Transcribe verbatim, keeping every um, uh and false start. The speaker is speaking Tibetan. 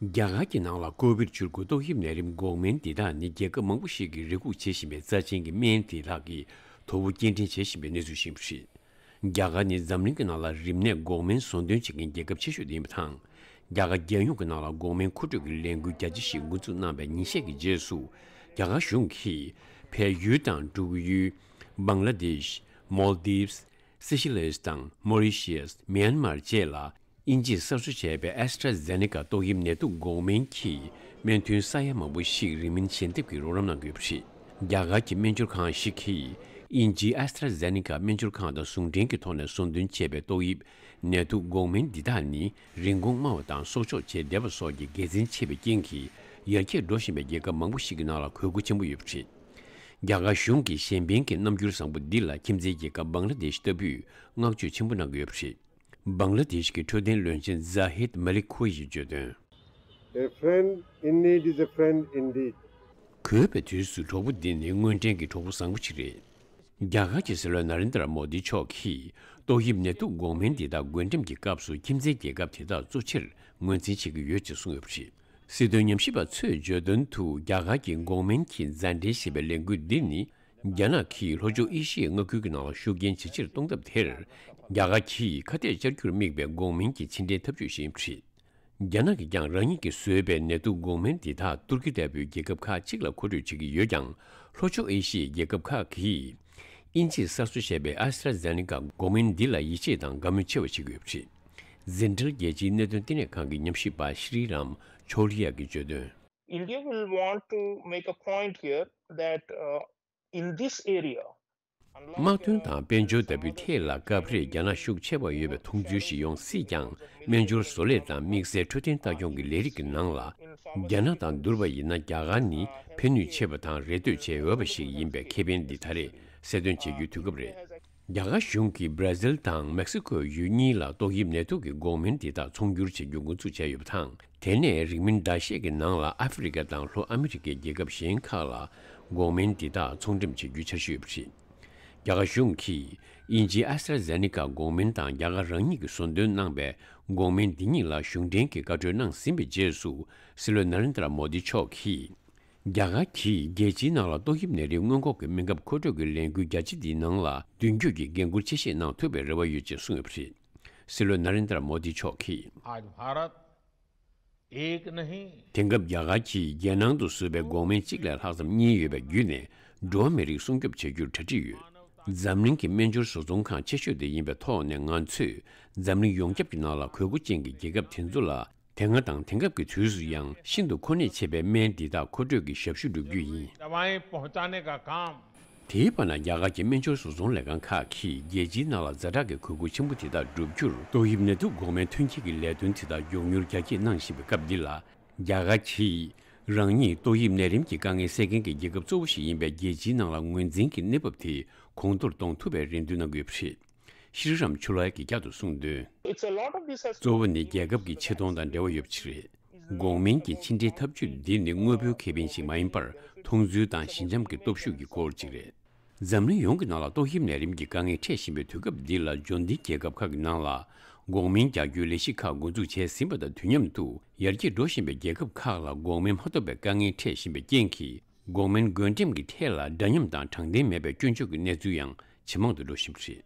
རྒྱ་གར་གྱི་ནང་ལ་ཀོ་བིཌ་བཅུ་དགུ་ཏོག་དབྱིབས་ནད་རིམས་འགོག་སྨན་འདི་དག་ནི་རྒྱལ་ཁབ་མང་པོ་ཞིག་གིས་རེ་སྒུག་བྱེད་བཞིན་པའི་རྩ་ཆེན་གྱི་སྨན་དེ་དག་གི་དོ་པོ་སྐྱེལ་འདྲེན་བྱེད་བཞིན་པའི་གནས་ཚུལ་ཞིག་ཡིན་པ་རེད། རྒྱ་གར་ནི་འཛམ་གླིང་གི་ནང་ལ་རིམས་ནད་འགོག་སྨན་ཟོ་འདོན་བྱེད་མཁན་རྒྱལ་ཁབ་ཆེ་ཤོས་དེ་ཡིན་པ་དང་། རྒྱ་གར་རྒྱལ་ཡོངས་ཀྱི་ནང་ལ་འགོག་སྨན་མཁོ་སྤྲོད་ཀྱི་ལས་འགུལ་རྒྱ་ཆེ་ཞིག་འགོ་འཛུགས་གནང་བའི་ཉིན་ཤས་ཀྱི་རྗེས་སུ། རྒྱ་གར་གཞུང་གིས་བལ་ཡུལ་དང་འབྲུག་ཡུལ། བང་ལ་དེཤ། མོལ་དིབས། སེ་ཤེ་ལེས་དང་མོ་རི་ཤི་ཡས། མིའན་མར་བཅས་ལ་དབྱིན་ཇིས་གསར་བཟོ་བྱས་པའི་ཨེ་སི་ཊྲ་ཛེ་ནེ་ཀ་ཏོག་དབྱིབས་ནད་དུག་འགོག་སྨན་གྱི་སྨན་ཐུན་ས་ཡ་མང་པོ་ཞིག་རིང་མིན་ཞལ་འདེབས་ཀྱིས་རོགས་རམ་གནང་གི་ཡོད་པ་རེད། རྒྱ་གར་གྱི་སྨན་སྦྱོར་ཁང་ཞིག་གིས་དབྱིན་ཇིའི་ཨེ་སི་ཊྲ་ཛེ་ནེ་ཀ་སྨན་སྦྱོར་ཁང་དང་ཟུང་འབྲེལ་གྱི་ཐོག་ནས་ཟོ་འདོན་བྱས་པའི་ཏོག་དབྱིབས་ནད་དུག་འགོག་སྨན་འདི་དག་ནི་རིན་གོང་དམའ་བ་དང་གསོག་འཇོག་བྱེད་བདེ་བ་སོགས་ཀྱི་དགེ་མཚན་ཆེ་བའི་རྐྱེན་གྱིས། ཡར་རྒྱས་འགྲོ་བཞིན་པའི་རྒྱལ་ཁབ་མང་པོ་ཞིག་གི་ནང་ལ་དགོས་མཁོ་ཆེན་པོ་ཡོད་པ་རེད། རྒྱ་གར་གཞུང་གིས་གཞན་ཕན་གྱི་རྣམ་འགྱུར་བཟང་པོ་འདི་ལ་ཁྱིམ་མཚེས་རྒྱལ་ཁབ་བང་ལ་དེཤ་ལྟ་བུས་བསྔགས་བརྗོད་ཆེན་པོ་གནང་གི་ཡོད་པ་རེད། བང་ལ་དེཤ་གི་འཕྲོད་བསྟེན་བློན་ཆེན་ཛ་ཧིད་མ་ལིག་ཁུ་ཡིས་བརྗོད་དོན། A friend in need is a friend indeed. དགོས་པའི་དུས་སུ་གྲོགས་པོ་འདི་ནི་དངོས་འབྲེལ་གྱི་གྲོགས་པོ་བཟང་པོ་ཞིག་རེད། རྒྱ་གར་གྱི་སྲིད་བློན་ན་རེན་དྲ་མོ་དི་མཆོག་གིས་ཏོག་དབྱིབས་ནད་དུག་འགོག་སྨན་འདི་དག་འགོས་འགྲེམས་ཀྱི་སྐབས་སུ་ཁྱིམ་མཚེས་རྒྱལ་ཁབ་དེ་དག་གཙོ་ཆེར་ངོས་འཛིན་བྱེད་ཀྱི་ཡོད་ཅེས་གསུངས་ཡོད་པ་རེད། སྲིད་དོན་ཉམས་ཞིབ་པ་ཚོས་བརྗོད་དོན་དུ། རྒྱ་གར་གྱི་འགོག་སྨན་གྱི་མཛའ་འབྲེལ་ཞེས་པའི་ལས་འགུལ་འདི་ནི། རྒྱ་ནག་གིས་ལྷོ་ཕྱོགས་ཨེ་ཤི་ཡའི་མངའ་ཁུལ་གྱི་ནང་ལ་ཤུགས་རྐྱེན་ཇེ་ཆེར་གཏོང་ཐབས་དེར། རྒྱ་གར་གྱིས་ཁ་གཏད་བཅར་རྒྱུར་དམིགས་པའི་འགོག་སྨན་གྱི་ཕྱི་འབྲེལ་འཐབ་ཇུས་ཤིག་ཡིན་པ་རེད། རྒྱ་ནག་གིས་ཀྱང་རང་ཉིད་ཀྱིས་བཟོས་པའི་ནད་དུག་འགོག་སྨན་འདི་དག་ཏུར་ཀི་ལྟ་བུའི་རྒྱལ་ཁབ་ཁག་ཅིག་ལ་མཁོ་སྤྲོད་བྱེད་ཀྱི་ཡོད་ཀྱང་། ལྷོ་ཕྱོགས་ཨེ་ཤི་ཡའི་རྒྱལ་ཁབ་ཁག་གིས་དབྱིན་ཇིས་གསར་བཟོ་བྱས་པའི་ཨེ་སི་ཊྲ་ཛེ་ནེ་ཀ་འགོག་སྨན་འདི་ལ་ཡིད་ཆེས་དང་དགའ་མོས་ཆེ་བ་བྱེད་ཀྱི་ཡོད་པ་རེད། འཛིན་གྲྭའི་རྒྱལ་སྤྱིའི་གནད་དོན་བསྟི་གནས་ཁང་གི་ཉམས་ཞིབ་པ་ཤྲི་རམ་ཆོ་ལི་ཡ་གིས་བརྗོད་དོན། India will want to make a point here that, uh, in this area, དམག་དོན་དང་དཔལ་འབྱོར་ལྟ་བུའི་ཐད་ལ་སྐབས་རེ་རྒྱ་ནག་ཤུགས་ཆེ་བ་ཡོད་པའི་མཐོང་ཚུལ་ཞིག་ཡོང་སྲིད་ཀྱང་། སྨན་སྦྱོར་བཟོ་ལས་དང་དམིགས་བསལ་འཕྲོད་བསྟེན་ལྟ་སྐྱོང་གི་ལས་རིགས་ཀྱི་ནང་ལ། རྒྱ་ནག་དང་བསྡུར་བ་ཡིན་ན་རྒྱ་གར་ནི་ཕན་ནུས་ཆེ་བ་དང་རེ་ལྟོས་བྱེད་འོས་པ་ཞིག་ཡིན་པའི་ཁེ་ཕན་འདི་ད་རེས་གསལ་སྟོན་བྱེད་རྒྱུའི་དུས་སྐབས་རེད། རྒྱ་གར་གཞུང་གིས་བྷ་ར་ཟིལ་དང་མེག་སི་ཁོའི་ཡུལ་གཉིས་ལ་ཏོག་དབྱིབས་ནད་དུག་གི་འགོག་སྨན་འདི་དག་ཚོང་སྒྱུར་བྱེད་རྒྱུ་འགོ་འཛུགས་བྱས་ཡོད་པ་དང་། དེ་ནས་རིང་མིན་ཟླ་ཤས་ཀྱི་ནང་ལ་ཨ་ཧྥེ་རི་ཁ་དང་ལྷོ་ཨ་མི་རི་ཀའི་རྒྱལ་ཁབ་གཞན་ཁག་ལ་འགོག་སྨན་འདི་དག་ཚོང་འགྲེམས་བྱེད་རྒྱུའི་འཆར་གཞི་ཡོད་པ་རེད། རྒྱ་གར་གཞུང་གིས་དབྱིན་ཇིའི་ཨེ་སི་ཊྲ་ཛེ་ནེ་ཀ་འགོག་སྨན་དང་རྒྱ་གར་རང་ཉིད་ཀྱིས་ཟོ་འདོན་གནང་པའི་འགོག་སྨན་འདི་གཉིས་ལ་གཞུང་འབྲེལ་གྱི་བཀའ་འཁྲོལ་གནང་ཟིན་པའི་རྗེས་སུ། སྲིད་བློན་ན་རེན་དྲ་མོ་དི་མཆོག་གིས། རྒྱ་གར་གྱིས་རྒྱལ་སྤྱིའི་ནང་ལ་ཏོག་དབྱིབས་ནད་རིགས་སྔོན་འགོག་གི་སྨན་ཁབ་མཁོ་སྤྲོད་ཀྱི་ལས་འགུལ་རྒྱ་ཆེ་འདིའི་ནང་ལ་མདུན་སྐྱོད་ཀྱི་འགན་འཁུར་ཆེ་བཞེས་གནང་ཐུབ་པའི་རེ་བ་ཡོད་ཅེས་གསུངས་ཡོད་པ་རེད། སྲིད་བློན་ན་རེན་དྲ་མོ་དི་མཆོག་གིས། आज भारत एक नहीं, དེང་སྐབས་རྒྱ་གར་གྱིས་རྒྱལ་ནང་དུ་བཟོས་པའི་འགོག་སྨན་གཅིག་ལས་ལྷག་ཙམ་གཉིས་ཡོད་པ་བརྒྱུད་ནས་འགྲོ་བ་མིའི་རིགས་སྲུང་སྐྱོབ་བྱ་རྒྱུར་གྲ་སྒྲིག་ཡོད། འཛམ་གླིང་གི་སྨན་སྦྱོར་བཟོ་ཚོང་ཁང་ཆེ་ཤོས་དེ་ཡིན་པའི་ཐོག་ནས། ང་ཚོས་འཛམ་གླིང་ཡོངས་ཁྱབ་ཀྱི་ནང་ལ་དགོས་མཁོ་ཅན་གྱི་རྒྱལ་ཁབ་དེ་ཚོ་ལ། དེ་སྔ་དང་དེང་སྐབས་ཀྱི་དུས་སུ་ཡང་ཤིན་ཏུ་མཁོ་གནད་ཆེ་བའི་སྨན་འདི་དག་མཁོ་སྤྲོད་ཀྱི་ཞབས་ཞུ་བསྒྲུབ་རྒྱུ་ཡིན། दवाएं पहुंचाने का काम དེའི་བར་ན། རྒྱ་གར་གྱི་སྨན་སྦྱོར་བཟོ་ཚོང་ལས་ཁང་ཁག་གིས་རྒྱལ་སྤྱིའི་ནང་ལ་ཛ་དྲག་གི་དགོས་མཁོ་ཆེན་པོ་དེ་དག་བསྒྲུབ་རྒྱུར། ཏོག་དབྱིབས་ནད་དུག་འགོག་སྨན་ཐོན་སྐྱེད་ཀྱི་ལས་དོན་དེ་དག་མགྱོགས་མྱུར་རྒྱ་སྐྱེད་གནང་བཞིན་པའི་སྐབས་འདི་ལ། རྒྱ་གར་གྱིས་རང་ཉིད་ཏོག་དབྱིབས་ནད་རིམས་ཀྱི་དཀའ་ངལ་སེལ་མཁན་གྱི་རྒྱལ་ཁབ་གཙོ་བོ་ཞིག་ཡིན་པའི་རྒྱལ་སྤྱིའི་ནང་ལ་ངོས་འཛིན་གྱི་གནས་བབ་དེ་གོང་མཐོར་གཏོང་ཐུབ་པའི་རེ་འདུན་གནང་གི་ཡོད་པ་རེད། ཤྲི་རམ་ཆུ་ལའི་གིས་བསྐྱར་དུ་གསུངས་དོན། It's a lot of this has གཙོ་བོ་ནི་རྒྱལ་ཁབ་ཀྱི་ཆེ་མཐོང་དང་འབྲེལ་བ་ཡོད་པ་ཞིག་རེད། འགོག་སྨན་གྱི་ཕྱི་འབྲེལ་ཐབས་ཇུས་འདི་ནི་དངོས་པོའི་ཁེ་ཕན་ཞིག་མ་ཡིན་པར། མཐོང་ཚུལ་དང་ཞི་འཇམ་གྱི་སྟོབས་ཤུགས་ཀྱི་སྐོར་ཅིག་རེད། འཛམ་གླིང་ཡོངས་ཀྱི་ནང་ལ་ཏོག་དབྱིབས་ནད་རིམས་ཀྱི་དཀའ་ངལ་འཕྲད་བཞིན་པའི་དུས་སྐབས་འདི་ལ། འབྱོར་ལྡན་རྒྱལ་ཁབ་ཁག་གི་ནང་ལ་འགོག་སྨན་རྒྱག་རྒྱུའི་ལས་གཞི་ཁག་འགོ་འཛུགས་བྱས་ཟིན་པ་དང་དུས་མཉམ་དུ། ཡར་རྒྱས་འགྲོ་བཞིན་པའི་རྒྱལ་ཁབ་ཁག་ལ་འགོག་སྨན་མ་ཐོབ་པའི་དཀའ་ངལ་འཕྲད་བཞིན་པའི་རྐྱེན་གྱིས། འགོག་སྨན་འགོས་འགྲེམས་ཀྱི་ཐད་ལ་འདྲ་མཉམ་དང་དྲང་བདེན་མེད་པའི་སྐྱོན་བརྗོད་ཀྱི་གནས་ཚུལ་ཡང་ཇེ་མང་དུ་འགྲོ་བཞིན་པ་རེད།